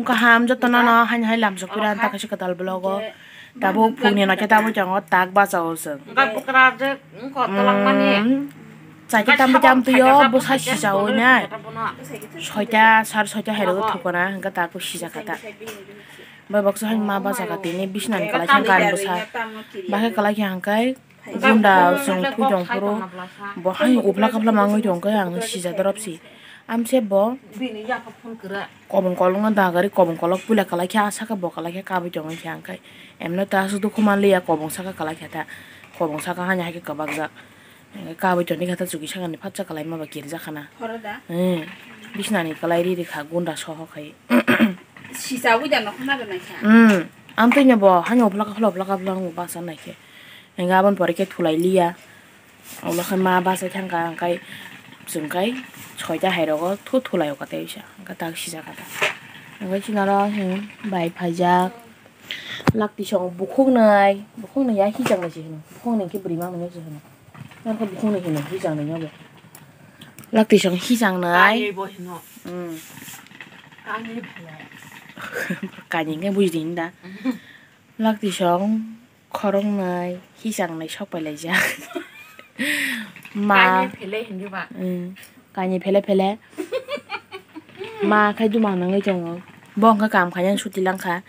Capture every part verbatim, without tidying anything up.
Kaham jotono no haino hai lamsok pira ta kaisa kwtal vlog o. Tabuk phungni no khe tabuk tongo tak bacha o chwng. Wngkha bwkra je wngkha twlangmani. Hmm. Chaikhe tamtwi tamtwi o bwsa sisa o nai. Soita sar soita hai rw thukuna hwnkhe tabuk sija kha ta. Bai baksa hai ma bacha kha tini bisnani kwlai thang kha bwsa. Bakhe kwlai khe hwnkhe. Gunda chwng thwi tong phuru bo hai uphla kaphla mangwi tong khe ang sija dorop si. Amse bo kobong kolokno dagari kobong kolok puila kwlai khe ah saka bo kwlai khe kabui tongwi khe ang khai emno ta aswk dukhu manliya kobong saka kwlai khe ta kobong saka hani hai khe kwbakjak kabui tongwi khe ta chukwi sakani phatsa kwlai ma ba kirjak khana. Bisnani kwlai ri ri kha gunda soho khai. Sisa wi da nokho na ba nai kha. Amtwi no bo hani uphla kaphla uphla kaphla wng basa nai khe. Hingke aboni pore khe thulai liya. Ulo khe ma bachai thang kha, hingkai chwng kai soita hai rogo thu thulai o kate bisa. Hingke tak sijak kha ta. Hingke chini oro, hmm, bai phaijak. Lakti song bukhuk nai, bukhuk nai ya hijak nai se hino. Bukhuk nai khe bwrwi mang nai se hino. Nang khe bukhuk nai hino, hijak nai ya bo. Lakti song hijak nai. Kani bo hino. Hmm. Kani bo hino. Kani hingke buji di hinda. Lakti song. Khoroknwi hichang nai sok pai laijak. Ma. Kainwi phele hinwi ba. Mm. Kainwi phele phele. Ma khai duma nangwi tongo. Bo wngkha kam khainani suti langkha.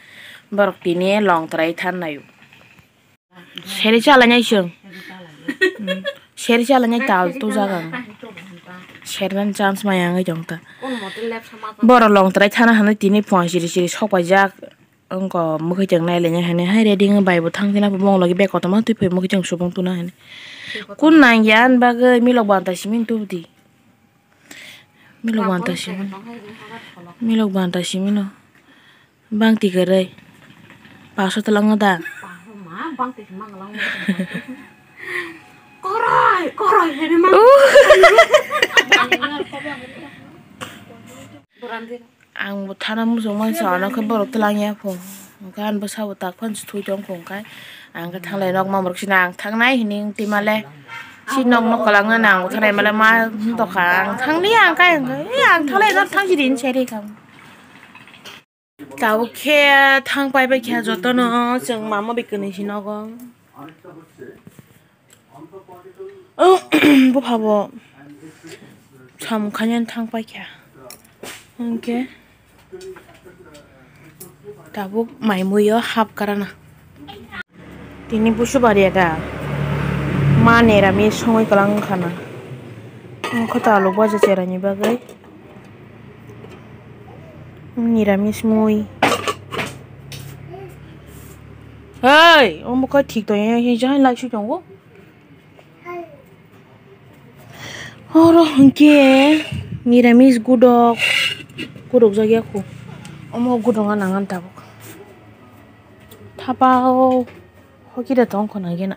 Borok tini long twrai than naio. Seri chala nai chwng. Mm. Seri chala nai tal tu jaga. Sernan chance maya wngwi tongkha. Borok long twrai thana hinwi tini phone siri siri sok paijak. Wngkha mwkhwtwng nailainai hinwi hai ready wngwi bai bo thang thina bo logi bag kotorma twi phai mwkhwtwng subung tuna hinwi. Kun nangya ani bagwi milok banta simi tubudi. Milok banta simi. Milok banta simi no. Bangti kwrwi. Paso twlangno da. Koroi, koroi, heavy man. Ang bo thana muchung mansa, ano khe borok twlang ya pho. Hwnkhe ani bwsa bo tak phano se thwi tong kho, hwnkhe ang khe thanglai nok ma borok sina ang thangnai hini wng twi male. Si nok nok kwlangna nang bo thanglai male ma wng tokha, ang thangli ang khe, ang khe, "Ei, ang thanglai nok thang sidi," hinwi sai rikha. Tabuk khe thang pai bai kha jotono chwng mama bai kwnwi si nogo. Bupha bo samung khainani thang paikha. Hwnkhe tabuk mai mui o hap karana. Tini busu bariya da. Ma nirami songwi kwlang wngkhana. Wngkha ta alu baja cheraini bagwi. Niramis mui. Hei, omo khe thik tongya, hini jahai laiswi tongo. Oro hwnkhe niramis gudok, gudok jak ya kho. Omo gudok nang ani tabuk. Thapa o hoki da tong kho nang gena.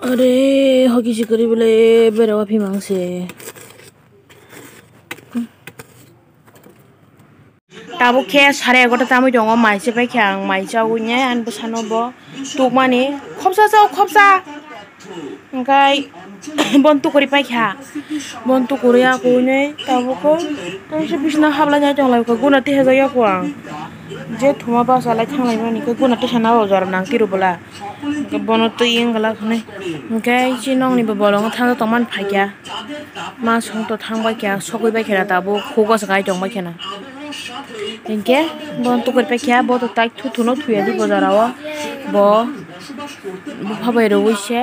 Are, hoki si kwrwi bole bera o phimang se. Tabuk khe sare egarota tamwi tongo, mai se paikha ang, mai chawi nai ani bwsano bo tukmani khopsa chao khopsa. Hwnkhe bon tukwrwi paikha, bon tukwrwi ya kuinwi tabuk khe tongsa bisina hablai nai tonglai kha, guna tihajak ya kho ang. Je thuma basa lai thanglai mani khe guna tisana o jora nang tiro bwla. Hwnkhe bono twi wng glak hwnwi. Hwnkhe chini nokni bo bolongo thangsa tongmani phaikha. Ma song to thang bai kha, sogwi bai kha na tabuk, khugo se kai tong bai kha na. Hwnkhe bono tukur pai kha, bo to tai thu thuno thuya di bo jora o. Bo bupha bai rwui se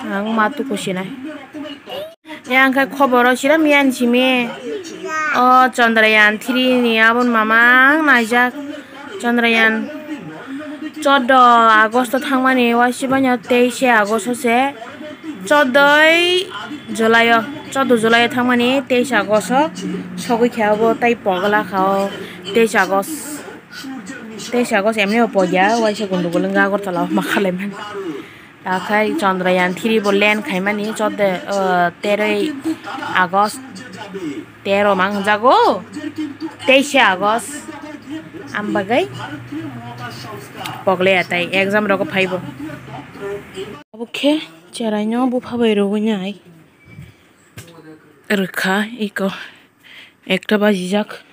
ang ma tuku sinai. Yang khe khoboro sira miyan simi. O Chandrayaan three ni aboni mamang naijak. Chandrayaan choddo August o thangmani, waisa manya teise August o se, choddo July o, choddo July o thangmani teise August o sogwi kha obo tei pogla kha o teise August. Teise August emni o pogya, waisa gundugul wngkha Agartala o ma khalai mani. Takhai Chandrayaan three bo land khaimani choddo, o, teroi August, tero mang jago, teise August, am bagwi pogleya tai exam rogo phaibo. Abo khe cheraino bupha bai rwui nai. Rwkha iko ekta bajijak.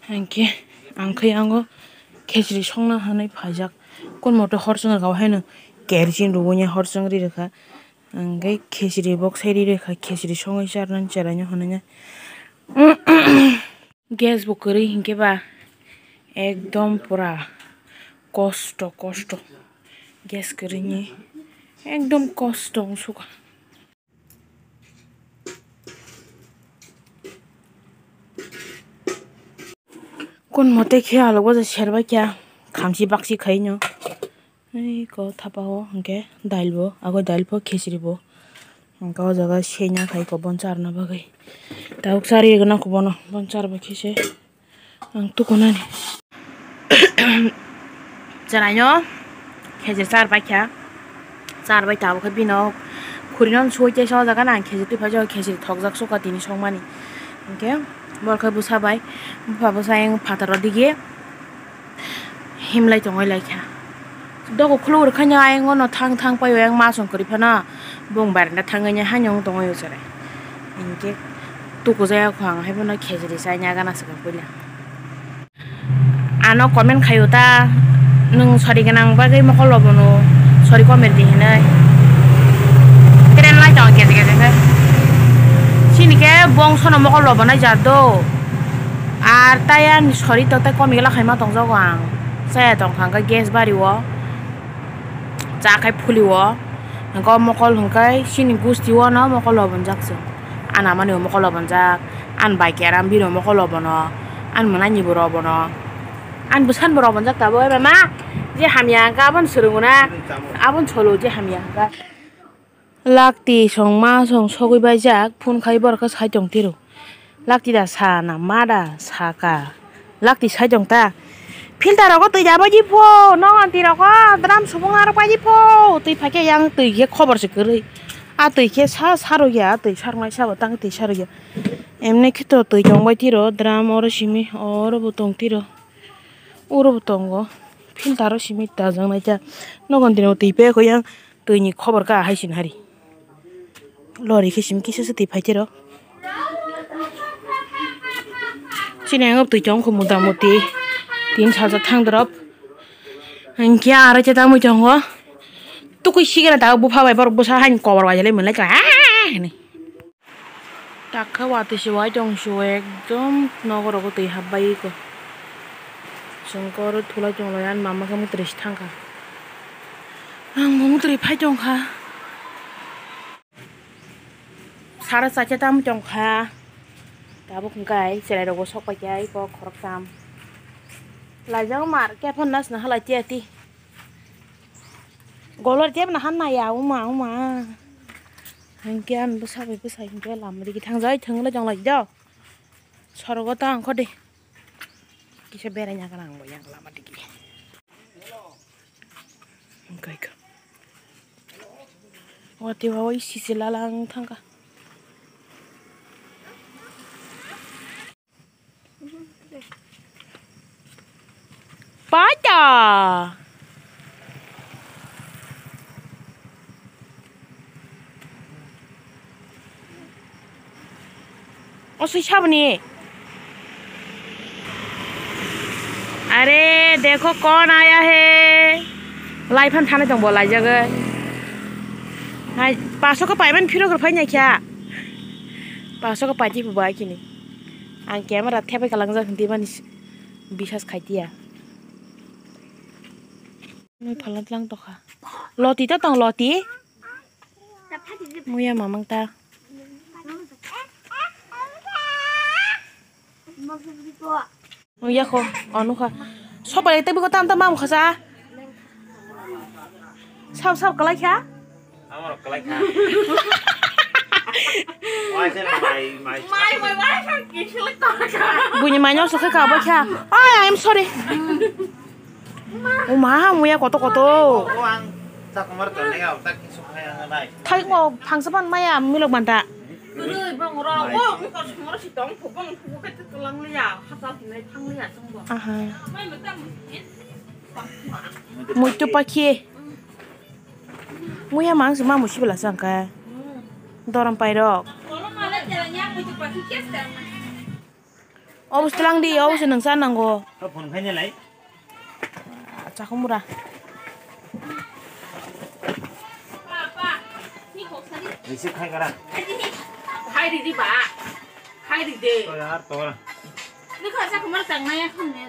Hinkhe ang khe yango khejri songna hinwi phaijak. Kun mote hor chwng rwkha haino kerosene rwui hor chwng ri rwkha. Hinkhe khejri boksai ri rwkha, khejri songwi charnani cheraino hinwi. Gas bo kwrwi hinkhe ba ekdom pura kosto kosto. Gas kwrwini ekdom kosto wng sukha. Kun mote khe alok baja serbai kha khamchi bakchi khaino. Ei ko thapa o hinkhe dail bo, abo dail bo, khichiri bo. Hinkhe o jaga senya khai ko bon charna bagwi. Tabuk chari gana ko bono, bon charba khe se ang tukunani. Chwraino khejir char bai kha, char bai tabuk khe bino khurino sui tei o jaga nang khejir twi phai jago, khejir thokjak sukha tini songmani. Hinkhe borok khe bwsa bai bupha bwsa ayang phataro dige. Himlai tongwi lai kha. Dogo khuluk rwkhaino ayang ono thang thang paio ayang masong kwrwi phano bong barenda thangwi haino wng tongwi o chwrai. Hinkhe tukujaya kho ang haiphano khejri chaina gana swkang puila. Ano comment khaio ta nwng sori gwnang bagwi mokol lobono sori comment di hinwi. Tren lai tong keje keje khe. Chini khe bongsono mokol lobonai jat do. Ar tai ani sori to tai komigla khaima tongjago ang. Chaya tongkha hwnkhe gas bari o. Cha khai phuli o. Hwnkhe o mokol hwnkhe chini gusti o no mokol lobonjak chwng. Ani amani bo mokol lobonjak. Ani bai keram bini bo mokol lobono. Ani mwnai ni bo robono. Ani bwsani bo robonjak tabuk. Eba ma je hamya hwnkhe aboni swrwngo na. Aboni solo je hamya hwnkhe. Lakti song ma song sogwi baijak, phone khai borok khe sai tong tiro. Lakti da sa na ma da sa ka. Lakti sai tong ta. Filter rogo twi da bai di pho, nogon twi rogo drum subung aro bai di pho. Twi phai khe yang twi khe khobor se kwrwi. A twi khe sa sa rw ya, a twi sarnai sa bo tang twi sa rw ya. Emni khe to twi tong bai tiro, drum oro simi oro bo tong tiro. Oro bo tongo. Filter o simi ta jang nai ta. Nogon twi rogo twi pe kho yang. Twi ni khobor ka hai sin hari. Lori khe simi kisa se twi phai tiro. Chini ang twi chong kho mota moti. Tin salsa thang drop. Hinkhe aro khe tamo tongo. Tukui sigena ta bupha bai borok bwsa hain kobor bai le mwnlai ka. Takhe watwi se wai tong se ekdom nogo rogo twi hap bai eko. Chwng khe oro thulai tong lai ani mama khe mwtwrwi se thang kha. Ang bo mwtwrwi phai tong kha. Sara chacha tamo tong kha. Tabuk hwnkhe chwrai rok bo sok pai kha eko khoroktham. Laijak mar khe phano naisna halai tiya ti. Golor tebna han naya uma uma. Hinkhe ang bwsa bai bwsa hinkhe lama digi thangjai thwng lai tong lai do. Sorogo ta ang kho de. Kisa berai nya gana ang bo yang lama digi. Hinkhe kha. Wati wa oi sisi lalang thangkha. Pata. O sui saboni. Are dekho kon aya he. Lai phan thani tong bo lai jagoi. Hai paso ko paiman phiro ko phai nya kya. Paso ko paji bu bai kini. Ang camera thepai kalangjak hindi mani bisas khai tiya. Mui phalna tlang tokha. Loti ta tong loti. Muya mamang ta. Muya ko anu kha. Sopai tei biko tam tam mam kha sa. Sab sab kalai kha. Amorok kalai kha. Waisa mai, mai. Mai, mai, waisa kisil kha. Buini mai no sokhe ka bai kha. Ai, I am sorry. O ma, muya koto koto. O ang chakumar tonne ga, tak kisu khai ang nai. Thai mo phangsa ban maya milok manta. Kwrwi bong ro, o mukor songro si tong, phubong phubu khe twlang liya, hachal hinai thang liya chwng bo. Aha. Muitu pakhi. Muya mang se mamu sibela sangka. Dorom pairok. Obo se tlang di, obo se nwng cha nango. Chakhumura. Hai ridi ba. Hai ridi. Nukha chakhumura tangnai ya khamne.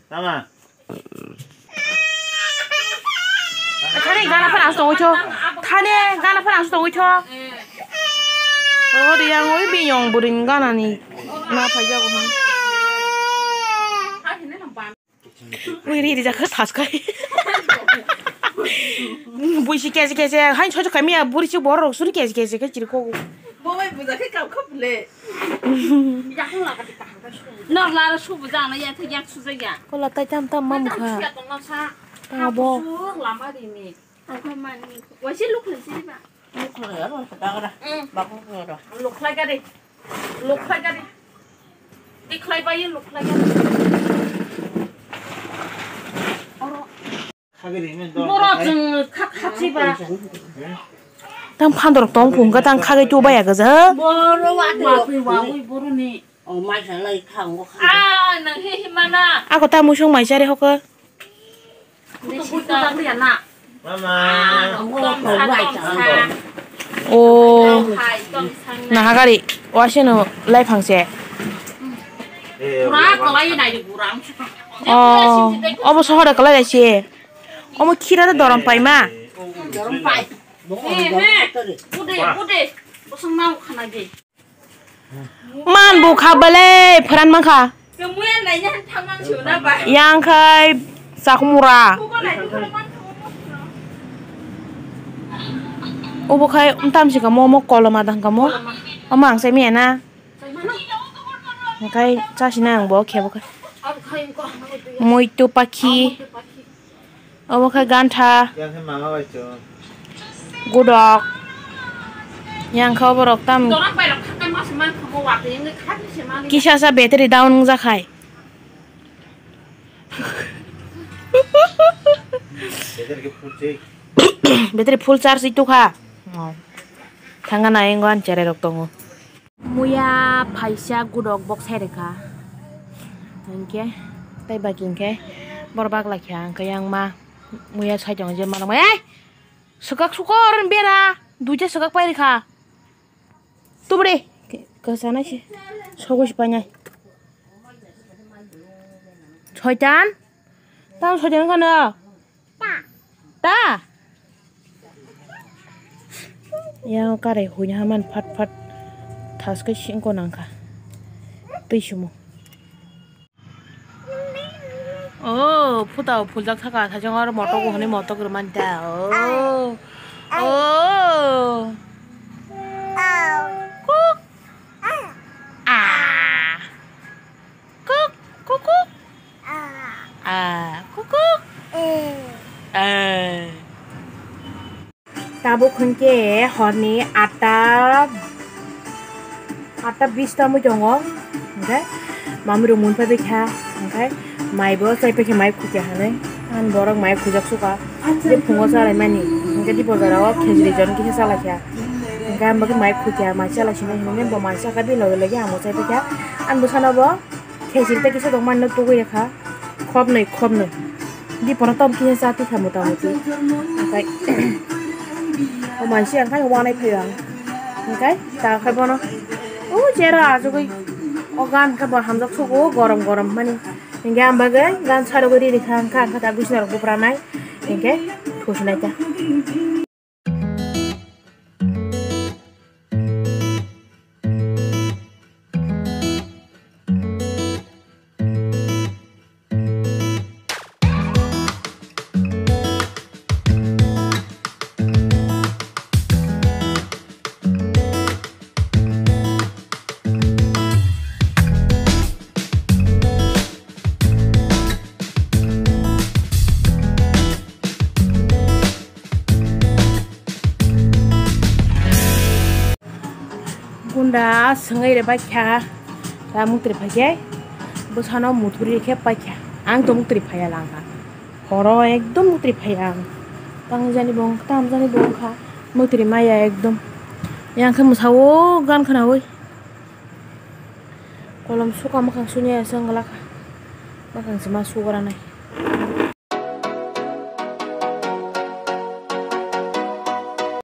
Tama. Thani gana phana ang tongwi tho. Thani gana phana ang tongwi tho. Oh, di yang oi biyong buring gana ni. Na phai jago hon. Ui, ri, ri, jakha thas kai. Bui si kesi kesi, hain sojo kami ya, buri si borok suri kesi kesi, kesi ko. Bo bai buja khe kam khap le. Yak lagati kaham ka su. Nor lara su buja na ya thak yak su jaya. Kola tai tam tam mam kha. Tabo. Su lama ri ni. Ang kha mani. Wa si luk le si ba. Luk le ya, luk le ya. Mm. Ba ko ko ro. Luk lai gari. Luk lai gari. Di khlai ba ye luk lai gari. Oro. Borok chwng kha kha chiba. Tang phandorok tong phung kha tang khagwi tubaya gaja. Borok watwi watwi boroni. O mai salai kha ngo kha. Ah, nang he he mana. Ako ta musung mai chari hoko. Buku buku tak liya na. Mama. Tong sa tong sa. O. Hai tong sa. Nahagari wasino lai phangse. Pura kalai nai di kurang. Oh, obo sohor kalai lai se. Omo khira da dorom paima. Dorom pai. He he. Bude bude. Bosong mau khana di. Man bu kha bale pharan ma kha. Yang khai chakhumura. Obo khai tamsi kamo mo koloma dang kamo. Omo ang sai miya na. Hingkai chasina ang bo khebo khai. Muitu pakhi. Obo khai gantha. Yang khe mama bai chwng. Gudok. Yang khe oborok tam. Dorok bai rok khakai ma se man kha mo wa khe yang kha se man. Kisa sa battery down wngjakhai. Battery khe full se. Battery full charge itu kha. Oh. Thanga na yang wan chere rok tongo. Muya phaisa gudok bok sai rwkha. Hinkhe tei baki hinkhe borok bak lai kha, hinkhe yang ma muya sai tongo je ma rwmai. Ei! Swkak suko oro ni bera, duita swkak pai rwkha. Tubri, kwchana se, sogo se painai. Soitan? Tamo soitan wngkha no? Ta. Yang karai huina haman phat phat thas kai singko nangkha. Twi sumo. Oh, phuta o phuljak thaka, thajang aro motok o hwnwi motok rwmani ta. Oh. Oh. Kuk. Ah. Kuk, kuk, kuk. Ah, kuk, kuk. Ah. Tabuk hwnkhe horni atta, atta bis ta wngwi tongo. Hwnkhe mamwi rok mun phaibai kha, hwnkhe mai bo chaipai kha, mai khukya hinwi. Ani borok mai khujak suka, je phungo chalaimani, hwnkhe di bojaro khejri jon kisa chalai kha. Hwnkhe ang bo khe mai khukya, mai chalai sini hinwi bo mai saka di loge loge ang bo chaipai kha. Ani bwsano bo khejri tei kisa tongmani no tugui rwkha, khopnwi, khopnwi. Di pora tom kisa cha tikha mota moti. Hwnkhe o mai se ang khai wanai phaio ang. Hwnkhe ta khai bono. O jera achugui o gan khe bo hamjak sugo gorom gorom mani. Hingke ang bagwi gan sarogwi riri kha, wngkha, wngkha ta bisna rok bupra nai, hingke thusi nai ta. Gunda swngwi rwbaikha, ta muktrwi phaikhe bwsano muthuri khe paikha. Ang to muktrwi phaiya langkha. Horo ekdom muktrwi phaiya ang. Tamo jani bo wngkha, tamo jani bo wngkha. Muktrwi maya ekdom. Yang khe mwsao gan khwnawi. Kolom suka mwkhang suni aswk wngla kha. Mwkhang se ma sugra nai.